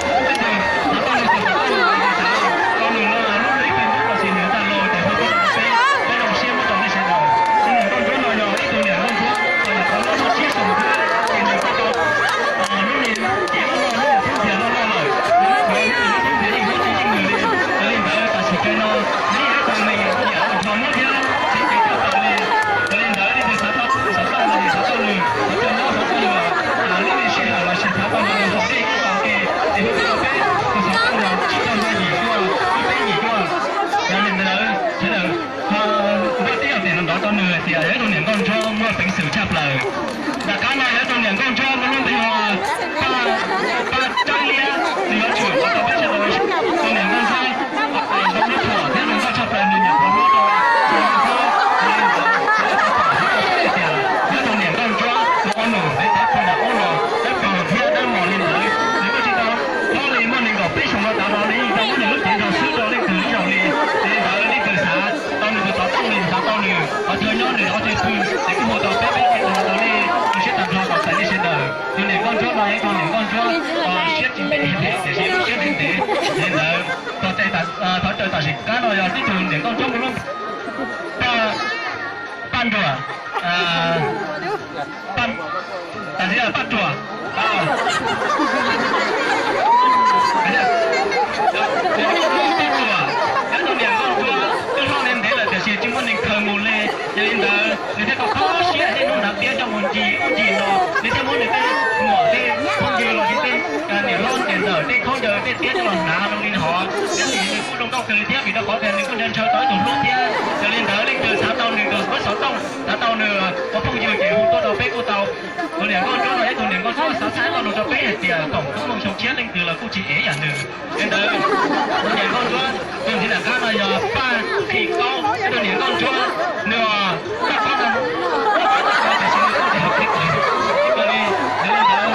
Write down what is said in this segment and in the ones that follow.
Ib tug xav tau nws tus xav tau nws, tus xav tau nws no lub ib tug nyob los sis nws tag los tes hu tuaj rau peb, peb zoo siab muab rau nej sawv daws. Tus niam nkauj ntsuab no yog ib tug niam nkauj ntsuab uas nyuam qhuav muaj xya xyoo xwb ces nws kuj tau lub niag cev loj loj, lub niag thoob ntiag loj loj lawm. Nws muab khuav ib tug lub thoob ntiag yeej hlub tsis yeej nws li. Yog li ntawd tam sim no nws yog ib tug me nyuam ntsuab nyob thiab tseem ceev kawg nkaus li. Yog li ntawd leej twg xav tau, xav tau los sis xav tau nws, xav tau nyob xav tau nws, lub niag sij hawm los sis xav tau nws haum dej ib los ke ces hu tuaj rau peb, tus xav tau los tsib caug ntau yim tuaj, ib peb yim tuaj. Yog li ntawd sawv daws npaj tib yam tias nrov rau nws hais tias yog ib tug niam nkauj ntsuab muaj peev xwm tshaj plaws. Nram qab no yog ib tug niam nkauj ntsuab muaj lub npe hu ua Paj, Paj Tsab Liab, nws yuav tsum qhov tau peb sawv daws tus niam nkauj ntsuab zoo lub thuam thiab zoo nkauj tshaj plaws, nws nyuam qhuav hlub rau tsis zoo thiab. Yog li ntawd sawv daws tau pom thiab tau saib hais tias yog tus niam nkauj ntsuab nws ua num ntev tau qhov nram ub los dawb paug thiab dawb mos li ntawd, nws kuj tsis tau hlob li, muaj nees nkaum peb xyoos no tas los nws yeej tau muab nws lub cev nrog xwb rau leej twg ib zaug li. Yog li ntawd leej twg xav tau nws tus xov tooj los sis xav tau nws qhov chaw nyob nws qhov chaw pw ces kuj hu tau peb, peb thiaj tau tau nej ua siab tag nrho kom txais nej sawv daws. Tus niam nkauj ntsuab no yog ib tug niam nkauj ntsuab siab tsis ntev tiam sis lub siab ntev ntev. Yog li ntawd thov caw tam sim qab no yog tib tug niam nkauj ntsuab muaj lub npe Paj, Paj Nruam, Paj, tas sis Paj Ruam, Paj Ruam, yog tus niam nkauj ntsuab twb hlob ntev ntev lawm tiam sis tsis muaj neeg khaws mus li. Yog li ntawd nws thiaj tau kho siab niaj hnub hnav tiab coj mus ncig ub ncig no, nws thiaj muab nws tej muam tej phooj ywg los sis tej niam hlob niam ntxawm tej khaub ncaws tej tiab coj los hnav zoo li hov. Tab sis nws kuj zoo nkauj kawg li thiab vim rau qhov tias nws kuj ntshaw ntshaw tau ib tug hlub thiab. Yog li ntawd leej twg xav tau nws tus xov tooj, xav tau nws ua phooj ywg ces hu tuaj rau peb kuj tau. Tus niam nkauj ntsuab no yog ib tug niam nkauj ntsuab xav txhawb tau nws rau peb hais tias koom hnub nyoog xyoo tshiab leej twg los kuj tsis ev yam nws. Li ntawd tus niam nkauj ntsuab tus nrhiav nram qab no yog Paj Thim Kaub, ib tug niam nkauj ntsuab nws, Paj Kaub no, tiam sis nws kuj tsis hais kev kawm li. Yog li ntawd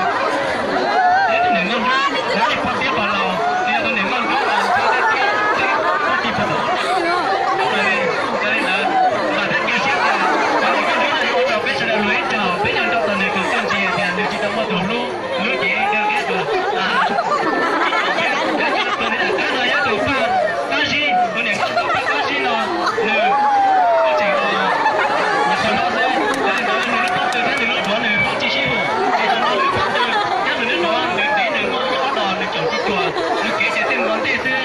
ib tug niam nkauj ntsuab nws tsis pom tiab pom laus, nws yog tus niam nkauj ntsuab uas ntshaw tej tiab tshab tsis pom li. Yog li ntawd vam thiab cia siab tias tus niam nkauj ntsuab no yuav ua rau peb sawv daws luag ib tsaug, peb nco ntsoov txog nws tus txiaj ntsig tias nws tsis tau muaj tus hlub, hlub ces ntiab tus Tus niam nkauj ntsuab Paj Qab Zib, tus niam nkauj ntsuab Paj Qab Zib no nws kuj tseem nyuam qhuav hlob xwb, yog li ntawd nws lub pob tw thiab nws lub duav nws hlob tsis sib hum, ces zaum no nws lub pob tw thiab nws lub duav nws dev nws muaj ib ob dos nws caum tsis cuag, nws kev ces tej mus ua ntej xwb.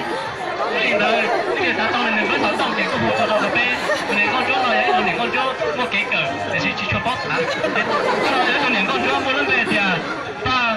Yog li ntawd leej twg xav tau nws lub xov tooj ces kuj hu tuaj rau peb. Tus niam nkauj ntsuab no yog ib tug niam nkauj ntsuab muaj kev kawm tiam sis tsis tshua paub txhav. Tus no yog ib tug niam nkauj ntsuab muaj lub npe tias Paj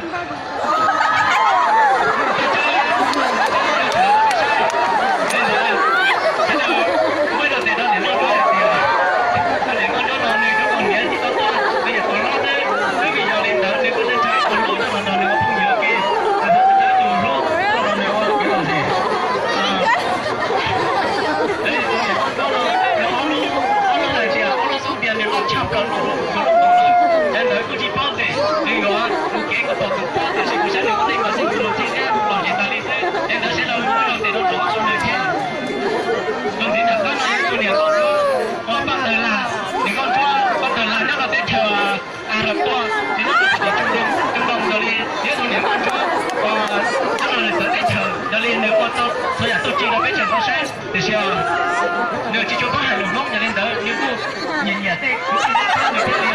Saib tiam sis nws tsis tshua paub hais lus Hmoob, yog li ntawd nws kuj nyiam nyiam tej kwv tij Hmoob thiab nws thiaj li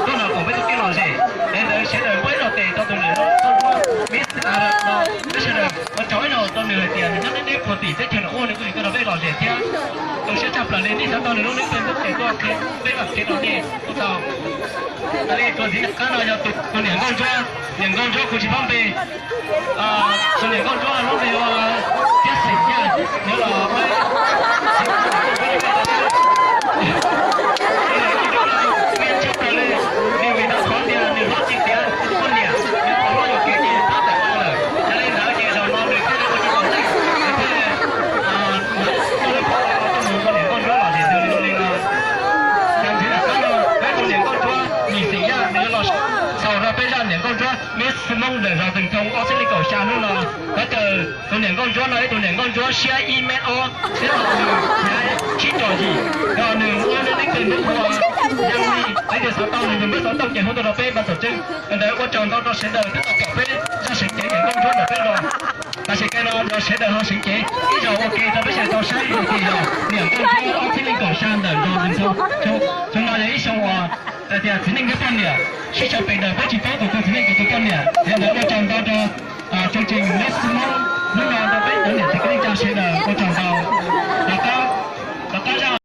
tuaj los koom peb tau kev lom zem. Yog li ntawd sawv daws muab ib los tes rau tus niam nkauj ntsuab Miss Arab no, peb sawv daws ua tsaug ib los rau nws hais tias nws nyob deb deb puag tim teb chaws no ua nws kuj yuav tuaj rau peb lom zem thiab. Tu siab tshaj plaws li nej xav tau nws lub neej Facebook ces tuaj qhia peb mam qhia rau nej kuj tau. Li tus txiv nraug qab no yog tus niam nkauj ntsuab, niam nkauj ntsuab kuv tsis paub npe. Tus niam nkauj ntsuab lub npe hu Thiab Xeem Yaj, nws los ua tshaj plaws li, nws vim rau qhov tias nws hlob tsis tiav poj niam, nws thaum hlob yuam kev ces tab tom ua lawm. Yog li ntawd ces zaum no nws thiaj li ua tsis tau neej, nws thiaj li tuaj li phob ua tuaj mus ua niam nkauj ntsuab los zem tus li no li no. Cas ntxiv nram qab no peb tus niam nkauj ntsuab Mim Xeem Yaj nws los xaus rau peb zaj niam nkauj ntsuab Miss Hmoob ntawm zos Ntees Thoo ob txhiab leej kaum xya hnub no. Thov caw tus niam nkauj ntsuab no ib tug niam nkauj ntsuab siab ib mev ob, thiab los nws hnyav tsib caug yim, yog nws muaj lub neej twg nws ua yog li peb xav tau nws, nws muab xov tooj ces hu tuaj rau peb npaj txog tseeb. Ntawd ua tsaug ntau rau sawv daws twb tau pom peb zaj seev cev niam nkauj ntsuab ntawm peb zos. Tam sim no yog sawv daws ho seev cev ib zaug ua ke rau peb sawv daws tau saib, yog niam nkauj ntsuab ob txhiab leej kaum xya ntawm zos Ntees Thoo. Xyoo no yog ib xyoo uas hais tias txiv neej thiab poj niam sib sau pes daws, peb tsis paub tus twg txiv neej tus twg poj niam. Yog ntawd ua tsaug ntau rau chương trình Miss Hmoob